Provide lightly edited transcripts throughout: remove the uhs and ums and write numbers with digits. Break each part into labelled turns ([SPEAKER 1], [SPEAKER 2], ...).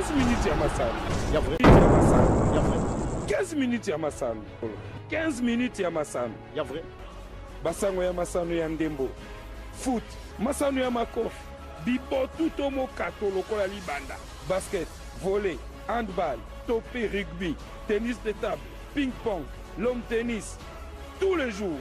[SPEAKER 1] 15 minutes ya masano ya vrai ya masano ya vrai 15 minutes ya masano 15 minutes ya masano ya vrai basango ya masano ya ndembo foot masano ya makofi bibotu to mokato lokola libanda basket volley handball to mpe rugby tennis de table ping pong l'homme tennis tous les jours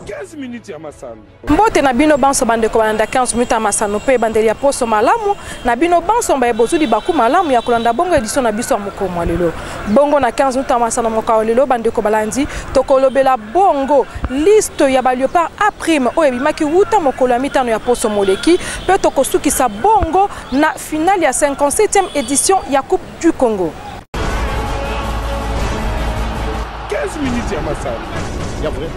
[SPEAKER 1] 15 minutes ya masano.
[SPEAKER 2] Mbote na bino banso bandeko balanda 15 minutes ya masano mpe ebandeli ya poso malamu na bino banso baye bozwi libaku malamu ya kolanda bongo edisio na biso ya mokolo mwa lelo. Bongo na 15 minutes ya masano mokolo lelo bandeko balandi tokolobela bongo liste ya ba leopard A prime oyo ebimaki wuta mokolo ya mitano ya poso moleki mpe tokosukisa bongo na finale ya 57e edition ya Coupe du Congo.
[SPEAKER 1] 15 minutes ya masano ya vrai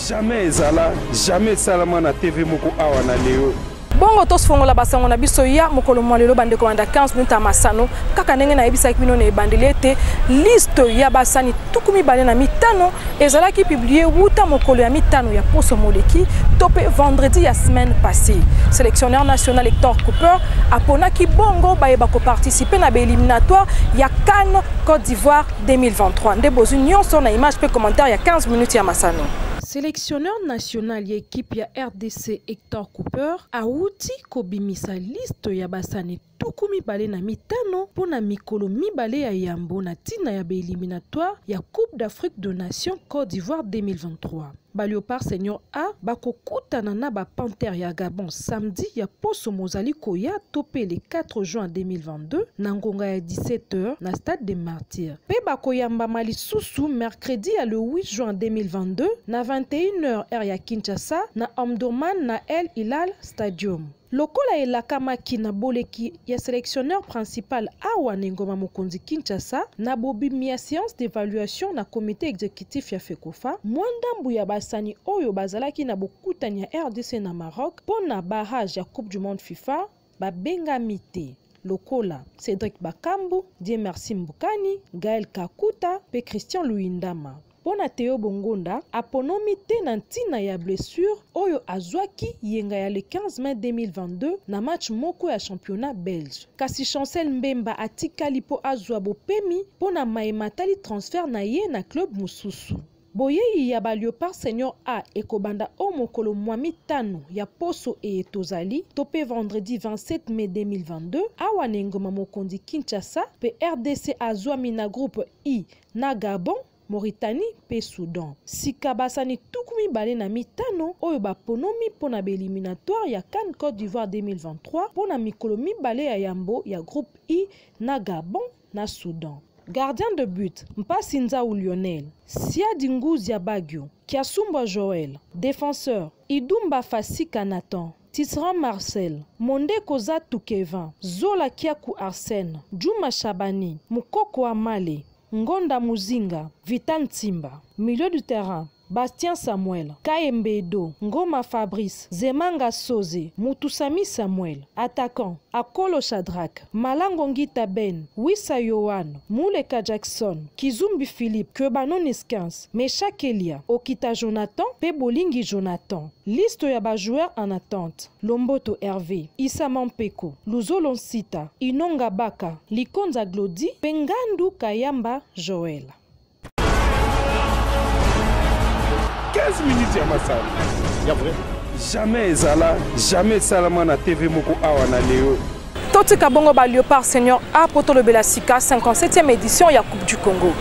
[SPEAKER 1] jamais ezala jamais esalama na tv moko awa na leo.
[SPEAKER 2] Bongo tofongola basango na biso ya mokolo mwa lelo bandeko banda 15 minutes ya masano kaka ndenge nayebisaki bino na ebandeli ete liste ya basani 25 ezalaki publie wuta mokolo ya mitano ya poso moleki to mpe vendredi ya semaine passée. Sélectionneur national Hector Cooper aponaki bongo baye bakoparticipe na baéliminatoire ya CAN Côte d'Ivoire 2023. Nde bozwi nyonso na image mpe commentaire ya 15 minutes ya masano. Sélectionneur national ya équipe ya RDC Hector Cooper awuti kobimisa liste ya basani 25 mpo na mikolo mibale ya yambo na ntina ya baéliminatoire ya Coupe d'Afrique de Nations Côte d'Ivoire 2023. Ba Leopard Senior A bakokutana na ba Panthères ya Gabon samedi ya poso mozali koya to mpe le 4 juin 2022 na ngonga ya 17h na Stade des Martyrs. Mpe bakoyambama lisusu mercredi ya le 8 juin 2022 na 21h heure ya Kinshasa na Omdurman na El Hilal Stadium. Lokola elakamaki na boleki ya sélectionneur principal awa na engoma mokonzi Kinshasa na bobimi ya séance d'évaluation na comité exécutif ya FECOFA, mwa ndambu ya basani oyo bazalaki na bokutani ya RDC na Maroc mpo na barrage ya Coupe du monde FIFA babengami te, lokola Cédric Bakambu, Dieu Merci Mbukani, Gaël Kakuta pe Christian Luyindama. Mpo na Theo Bongonda, aponomi te na ntina ya blessure oyo azwaki yenga ya le 15 mai 2022 na match moko ya championnat belge. Kasi Chancel Mbemba atikali mpo azwa bopemi mpo na maye matali transfert na ye na club mosusu. Boyei ya ba Leopards Senior A ekobanda o mokolo mwa mitano ya poso eye tozali to mpe vendredi 27 mai 2022 awa na engoma mokonzi Kinshasa mpe RDC azwami na groupe I na Gabon, Mauritanie mpe Soudan. Sika basani 25 oyo baponomi mpo na baeliminatoire ya CAN Côte d'Ivoire 2023 mpo na mikolo mibale ya yambo ya groupe I na Gabon na Soudan. Gardien de but, Mpasi Nzau Lionel, Siadi Nguzia Bagio, Kiasumbwa Joël. Défenseur, Idumba Fasika Nathan, Tisserand Marcel, Mondeko Zatu Kevin, Zola Kiaku Arsène, Juma Shabani, Mukoko Amale, Ngonda Muzinga, Vital Ntimba. Milieu du terrain, Bastien Samuel, Kayembe Edo, Ngoma Fabrice, Zemanga Soze, Mutusami Samuel. Attaquant, Akolo Shadrach, Malango Ngita Ben, Wissa Yohan, Muleka Jackson, Kizumbi Philippe, Kebano Niskins, Mesha Kelia, Okita Jonathan, Pebolingi Jonathan. Liste ya ba joueurs en attente: Lomboto Hervé, Issa Mampeko, Luzolo Nsita, Inonga Baka, Likonza Glody, Pengandu Kayamba Joël.
[SPEAKER 1] 15 minutes ya masano ya vrai jamais ezala jamais esalama na TV moko awa na leo.
[SPEAKER 2] Totika bongo ba Leopard Senior A po tolobela sika 57e édition ya Coupe du Congo.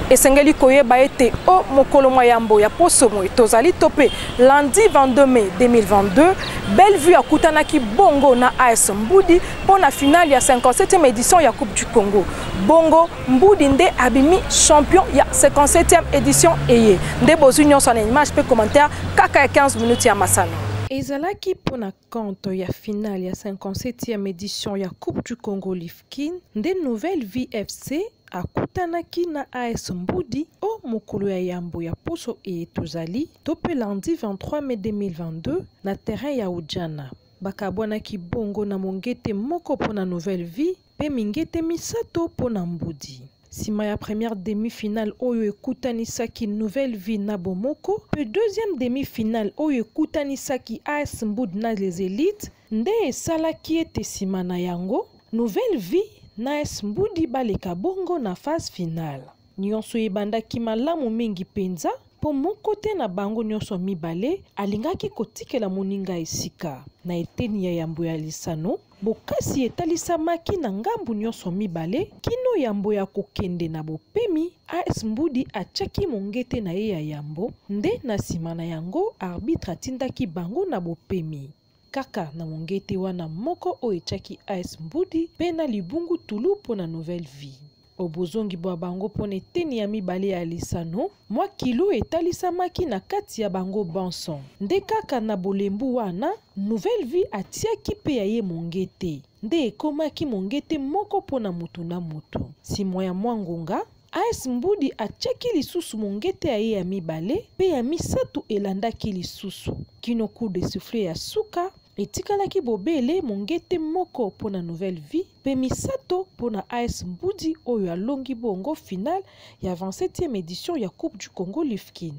[SPEAKER 2] Esengeli koyeba ete o mokolo mwa yambo ya poso moye tozali to mpe lundi 22 mai 2022, Bellevue akutanaki bongo na AS Mbudi mpo na finale ya 57e édition ya Coupe du Congo. Bongo Mbudi nde abimi champion ya 57e édition eye. Nde bozwi nyonso na image mpe commentaire kaka ya 15 minutes ya masano. Ezalaki mpo na compte ya finale ya 57e édition ya Coupe du Congo Lifkin nde Nouvelle Vie FC akutanaki na AS Mbudi o mokolo ya yambo ya poso eye tozali to mpe lundi 23 mai 2022 na terrain ya Ujana. Bakabwanaki bongo na mongete moko mpo na Nouvelle Vie mpe mingete misato mpo na Mbudi. Sima ya première demi-finale oyo ekutanisaki Nouvelle Vie na Bomoko mpe deuxième demi-finale oyo ekutanisaki AS Mbudi na les Élites nde esalaki ete sima na yango Nouvelle Vie na AS Mbudi baleka bongo na phase finale. Nyonso ebandaki malamu mingi mpenza mpo moko te na bango nyonso mibale alingaki kotikela moninga esika. Na eteni ya yambo ya lisano, bokasi etalisamaki na ngambu nyonso mibale kino yambo ya kokende na bopemi. AS Mbudi atiaki mongete na ye ya yambo, nde na nsima na yango arbitre atindaki bango na bopemi. Kaka na mongete wana moko oyo etiaki AS Mbudi mpe na libungu tulu mpo na Nouvelle Vie. Obozongi bwa bango mpo na eteni ya mibale ya lisano, mwa kilo etalisamaki na kati ya bango banso. Nde kaka na bolembu wana, Nouvelle Vie atiaki mpe ya ye mongete. Nde ekomaki mongete moko mpo na moto na moto. Nsima ya mwa ngonga, AS Mbudi atiaki lisusu mongete ya ye ya mibale mpe ya misato elandaki lisusu. Kino coup de sifflet ya suka, etikalaki bobele mongete moko mpo na Nouvelle Vie mpe misato mpo na AS Mbudi oyo alongi bongo finale ya 27e édition ya Coupe du Congo Lifkin.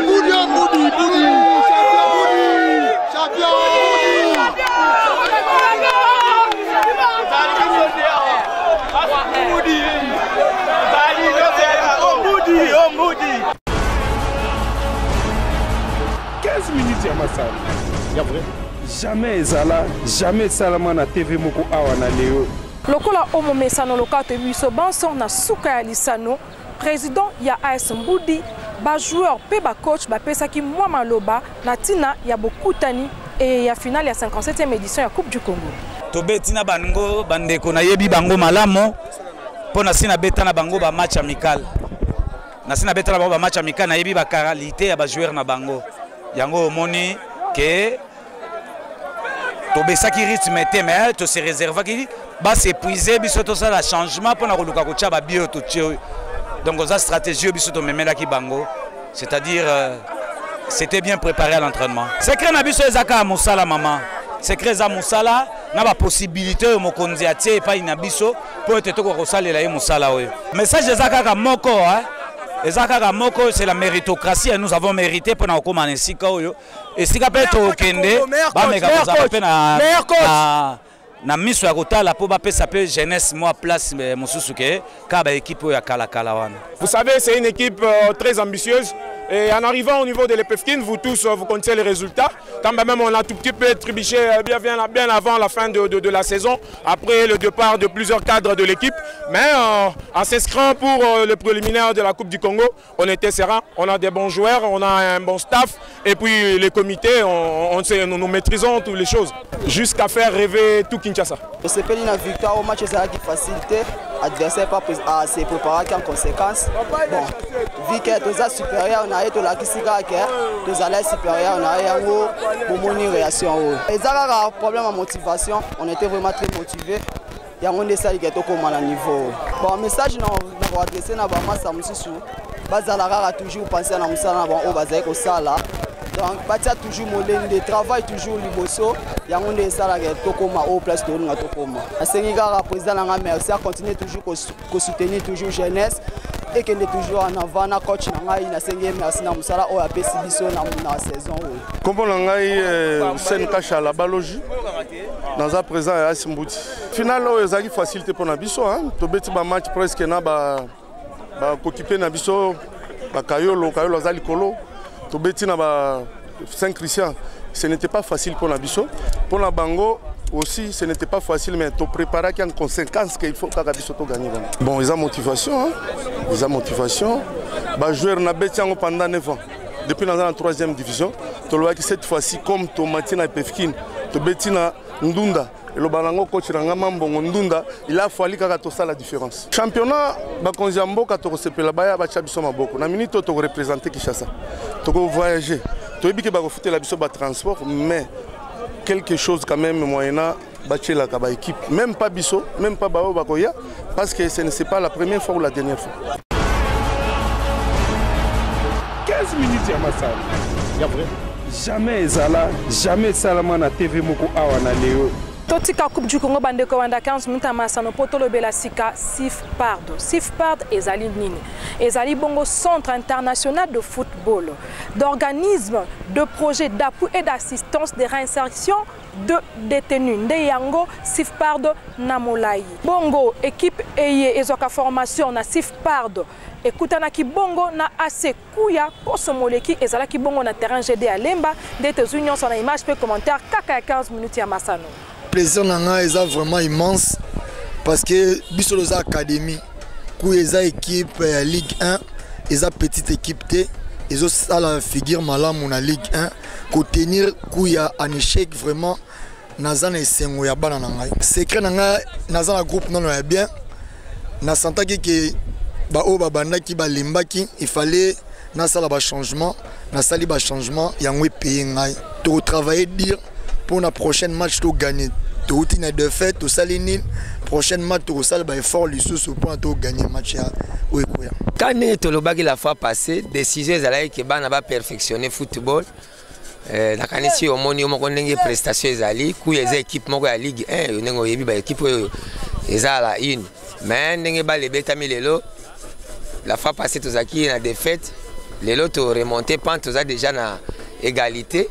[SPEAKER 3] Mbudi, Mbudi, Mbudi, Mbudi, champion! Mbudi, Mbudi, Mbudi.
[SPEAKER 1] 15 minutes ya masano. Ya vrai. Jamais ezala, jamais esalama na TV moko awa na leo.
[SPEAKER 2] Lokola omomesano loka toyebi biso banso na suka ya lisano, président ya AS Mbudi, bajoueur mpe bacoach bapesaki mwa maloba na ntina ya bokutani e ya finale ya 57e édition ya Coupe du Congo.
[SPEAKER 4] Tobeti na bango bandeko, nayebi bango malamu mpo na si nabeta na bango bamatch amical, na si nabeta na bango bamatch amical, nayebi baqualité ya bajoueur na bango. Yango omoni ke tobesaki rythme te, mais tose réservaki bas'épuise, biso tosala changement mpona koluka kotia babio totie oyo. Donc oza stratégie oyo biso tomemelaki bango, c'est-à-dire c'était bien préparé à l'entraînement. Secret na biso eza kaka mosala, mama. Secret eza mosala na bapossibilité oyo mokonzi atie epai na biso mpo ete tokoka kosalela ye mosala oyo. Message eza kaka moko, hein? Eza kaka moko, c'est la méritocratie. Nous avons mérité mpona kokóma na esika oyo, esika mpe tokende. Bameka kozala mpe na miso ya kotala mpo bapesa mpe jeunesse mwa place mosusu ke kaka baéquipe oyo ya kalakala wana.
[SPEAKER 1] Vous savez, c'est une équipe très ambitieuse. Et en arrivant au niveau de l'EPFKIN, vous tous, vous connaissez les résultats. Quand même, on a tout petit peu trébuché bien, bien, bien avant la fin de la saison, après le départ de plusieurs cadres de l'équipe. Mais en s'inscrivant pour le préliminaire de la Coupe du Congo, on était serein. On a des bons joueurs, on a un bon staff. Et puis les comités, on sait, nous, nous maîtrisons toutes les choses. Jusqu'à faire rêver tout Kinshasa.
[SPEAKER 5] Tosepeli na victoire au match, ezalaki facilité, adversaire pas se préparaki en conséquence. Bon, vu que toza supérieur na ye, tolakisi kaka ke tozala supérieur na ye, yango bomoni réaction oyo. Eza kaka problème ya motivation, on était vraiment très motivé, yango nde esali ke tokóma na niveau. Bon, message na koadresse na bamasa mosusu, bazala kaka toujours pense na mosala na bango oyo bazali kosala. Donc batia toujours molende, travail toujours liboso, yango nde esalaka tokóma oyo place tolinga tokóma. Nasengi kaka président na nga merci, acontinue toujours kosoutenir toujours jeunesse, ekende toujours en avant. Na coach na ngai, nasengi ye merci na mosala oyo apesi biso na saison oyo.
[SPEAKER 6] Nkombo na ngai Sen Kashala Balogi, naza président ya AS Mbudi. Finale oyo ezalaki facile te mpo na biso. Tobeti bamatch presque na bakokipe na biso, bakayolo kayolo aza likolo, tobeti na ba Saint Christian. Ce n'était pas facile mpo na biso, mpo na bango aussi ce n'était pas facile, mais topréparaki en conséquence qu'il faut kaka biso toganye bango. Bon, eza motivation, hein? Eza motivation. Bajoueur nabeti yango pendant 9 ans depuis naza na 3e division. Tolobaki cette fois-ci, comme tomati na EPFKIN, tobeti na Ndunda, eloba nango coach na nga Mambongo Ndunda, il a fallu kaka tosala différence. Championnat, bakonzi ya mboka tokosepela baya batya biso maboko na minute oyo. Tokoreprésente Kinshasa, tokovoyage, toyebi ke bakofutela biso batransport, mais quelque chose quand même moyennant batielaka baéquipe, même pas biso, même pas baoyo bakoya, parce que ce n'est pas la première fois ou la dernière fois.
[SPEAKER 1] 15 minutes ya masano. Ya vrai. Jamais ezala, jamais esalama na TV moko awa na leo.
[SPEAKER 2] Totika Coupe du Congo, bandeko banda 15 minutes ya masano, mpo tolobela sika CIFPARD. CIFPARD ezali nini? Ezali bongo Centre international de football, d'organisme de projet d'appui et d'assistance de réinsertion de détenus. Nde yango CIFPARD na molai. Bongo équipe eye ezwaka formation na CIFPARD ekutanaki bongo na AC Kuya poso moleki, ezalaki bongo na terrain GD ya Lemba. Nde tozwi nyonso na image mpe commentaire kaka ya 15 minutes ya masano.
[SPEAKER 7] Plaisir na ngai eza vraiment immense parce que biso toza académie. Kuya eza équipe ya Ligue 1, eza petite équipe te, ezosala figure malamu na Ligue 1. Kotenir Kuya en échec, vraiment naza na esengo ya bana na ngai. Secret na ngai, naza na groupe nano ya bien. Nasantaki ke baoyo babandaki balembaki, il fallait nasala bachangement. Nasali bachangement, yango epeye ngai. Tokotravaille dur mpo na prochaine match toganye. Touti na défaite, tosali nini? Prochaine match tokosala baeffort lisusu mpona toganye match ya oyo ekoya.
[SPEAKER 8] Ka ndenge tolobaki la fois passée, décision ezalaki ke bana baperfectionne football. Nakanisi omoni yo moko ndenge prestation ezali. Kuya eza équipe moko ya Ligue 1, ndenge oyebi baéquipe oyo eza la une, mais ndenge bale ebetami lelo. La fois passée tozalaki na défaite, lelo toremonte pente, toza déjà na égalité.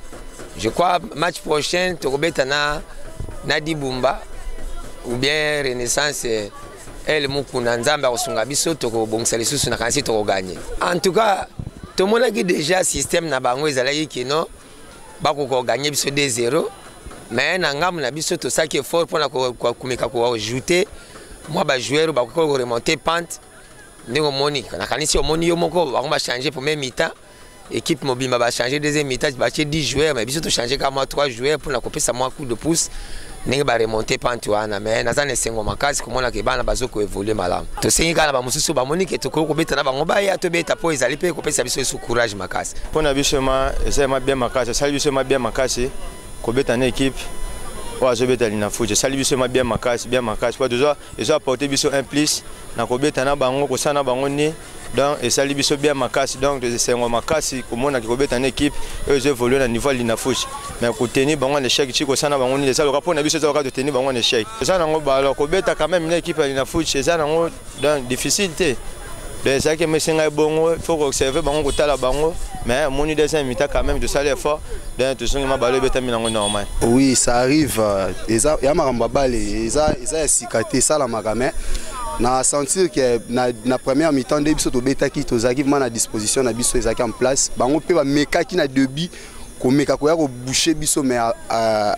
[SPEAKER 8] Je crois match prochain tokobeta na Dibumba ou bien Renaissance El Mukuna. Nzambe akosunga biso, tokobongisa lisusu, nakanisi tokoganye. En tout cas tomonaki déjà système na bango ezalaki kino bakoka koganye biso 2-0, mais na ngambo na biso tosalaki effort mpona komeka koajoute mwa bajoueur bakoki koremonte pente. Ndenge omoni, nakanisi omoni yo moko, bango bachange premier mi-temps, équipe mobimba bachange deuxième mi-temps, batie 10 joueurs, mais biso tochange kaka mwa 3 joueurs mpona kopesa mwa coup de pouce ndenge baremonte pente wana. Mais naza na esengo makasi komona ke bana bazokoevolue malamu. Tosengi kaka na bamosusu bamoni ke tokoki kobeta na bango, baya tobeta, mpo ezali mpe kopesa biso esu courage makasi.
[SPEAKER 9] Mpo na biso ma eza ma bien makasi, esali biso ma bien makasi kobeta na équipe oyo azobeta Linafoot. Esali biso ma bien makasi, bien makasi, po ezo apporte biso un plus na kobeta na bango, kosala na bango ni. Donc esali biso bien makasi. Donc esengo makasi komonaki kobeta na équipe oyo ezo évolue na niveau ya Linafoot, mais koteni bango na échec ti kosala na bango nini, eza loka mpo na biso, eza loka toteni bango na échec. Eza nango balo kobeta quand même na équipe ya Linafoot, eza nango donc difficile te. Donc ezalaki emesengai bongo, il faut koobserve bango, kotala bango, mais omoni deuxième mi-temps quand même tosali effort, donc tozongi ma balo ebetami nango normal.
[SPEAKER 3] Oui, ça arrive, eza ya makambo ya bale, eza ya sika te, esalamaka. Mais na sentir ke na première mi-temps nde biso tobetaki, tozalaki vraiment na disposition na biso, ezalaki en place. Bango mpe bamekaki na début komeka koya kobouche biso, mais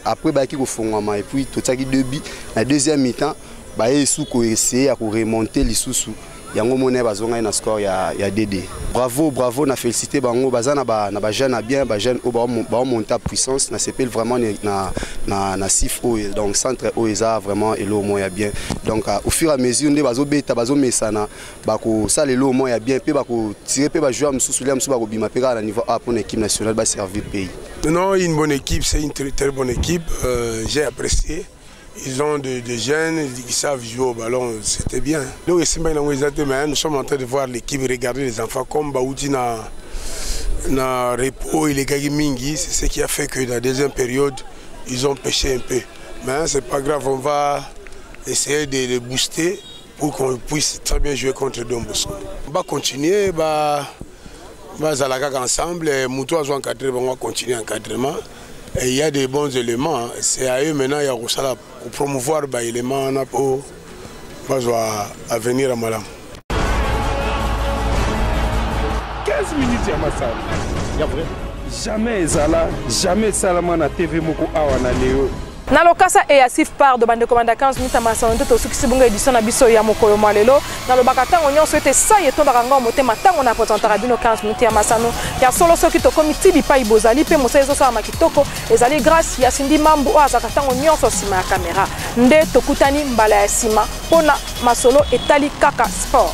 [SPEAKER 3] après bayaki kofongwama et puis totiaki deux buts. Na deuxième mi-temps baye esu koessaye ya koremonte lisusu, yango mona bazongai na score ya DD. Bravo, bravo, na félicité bango, baza na ba na ba jeune à bien, ba jeune oyo ba monter puissance. Na sepel vraiment na sif oyo, donc centre oyo eza vraiment elo mo ya bien. Donc au fur et à mesure nde bazobeta, bazomesana, bakosala elo mo ya bien mpe bakotire mpe bajoueur mosusu lia mosusu bakobima mpe kaka na niveau A pour équipe nationale, baservir pays.
[SPEAKER 10] Non, une bonne équipe, c'est une très, très bonne équipe. J'ai apprécié. Ils ont des jeunes qui savent jouer au ballon, c'était bien. Donc, mais nous sommes en train de voir l'équipe, regarder les enfants comme bauti na repos, il est mingi, c'est ce qui a fait que dans la deuxième période, ils ont pêché un peu. Mais c'est pas grave, on va essayer de les booster pour qu'on puisse très bien jouer contre Don Bosco. On va continuer, bah, bazalaka ensemble, moto azo encadrer bango, continuer encadrement. Et il y a des bons éléments, c'est à eux maintenant ya kosala promouvoir ba éléments wana po bazwa avenir ya malamu.
[SPEAKER 1] 15 minutes ya masano ya vrai, jamais ezala, jamais esalama na TV moko awa na leo.
[SPEAKER 2] Na lokasa e ya CIFPARD, bandeko banda 15 minutes ya masano, nde tosukisi bongo édition na biso ya mokolo mwa lelo. Nalobaka ntango nyonso ete sai etondaka ngai motema ntango na présentaka bino 15 minutes ya masano ya solo. Soki tokomi ti bipai bozali mpe mosala ezosalama kitoko, ezali grâce ya Sindi Mambu oyo azalaka ntango nyonso nsima ya kamera. Nde tokutani mbala ya nsima mpona masolo etali kaka sport.